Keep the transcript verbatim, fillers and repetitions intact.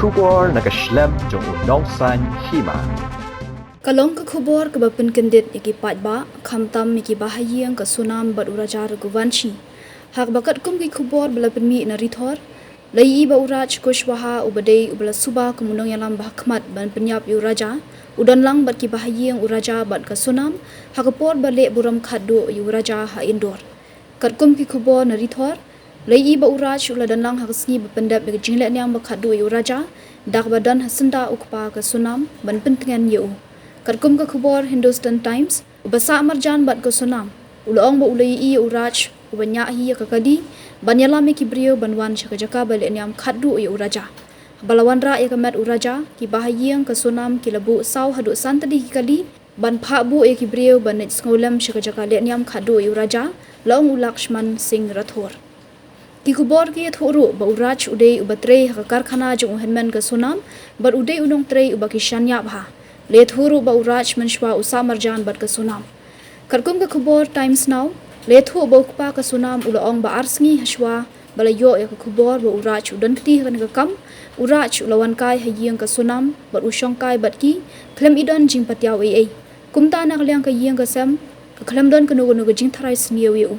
Khubor na ka shlem jong u Nongsaiñ Hima. Ka long ka khubor kaba pynkyndit ïa ki paidbah, khamtam ïa ki bahaïing ka Sonam bad u Raja Raghuvanshi. Ha kaba katkum ki khubor ba la pynmih na Ri Thor, la ïohi ba u Raj Kushwaha uba dei uba la suba kum u nongïalam ba hakhmat ban pynïap ïa u Raja, u don lang bad ki bahaïing u Raja bad ka Sonam, ha ka por ba leh burom khatduh ïa u Raja ha Indore. Katkum ki khubor na Ri Thor, la ïohi ba u Raj u la don lang ha ka sngi ba pyndep ïa ka jingleh niam ba khatduh ïa u Raja, da kaba don ha syndah u kpa ka Sonam ban pyntngen ïa u. Katkum ka khubor Hindustan Times, uba sah marjan bad ka Sonam u la ong ba u la ïohi ïa u Raj uba ñiah hi ïa ka kali ban ïalam ïa ki briew ban wan sha ka jaka ba leh niam khatduh ïa u Raja. Haba la wanrah ïa ka met u Raja, ki bahaïing ka Sonam ki la buh saw haduh san tylli ki kali ban phah buh ïa ki briew ban leit sngewlem sha ka jaka leh niam khatduh ïa u Raja, la ong u Lakshman Singh Rathore. Ki khubor ki ïathuh ruh ba u Raj u dei uba trei ha ka karkhana jong u hynmen ka Sonam bad u dei u nongtrei uba ki shaniah bha. La ïathuh ruh ba u Raj mynshuwa u sah marjan bad ka Sonam. Katkum ka khubor Times Now, la ïathuh ba u kpa ka Sonam u la ong ba ar sngi hashwa ba la ïoh ïa ka khubor ba u Raj u don kti ha kane ka kam, u Raj u la wan kai ha ïing ka Sonam bad u shong kai bad ki khlem i don jingpatiaw ei ei. Kumta na ka liang ka ïing ka sem ka khlem don kano kano ka jingtharai sniew ïa u.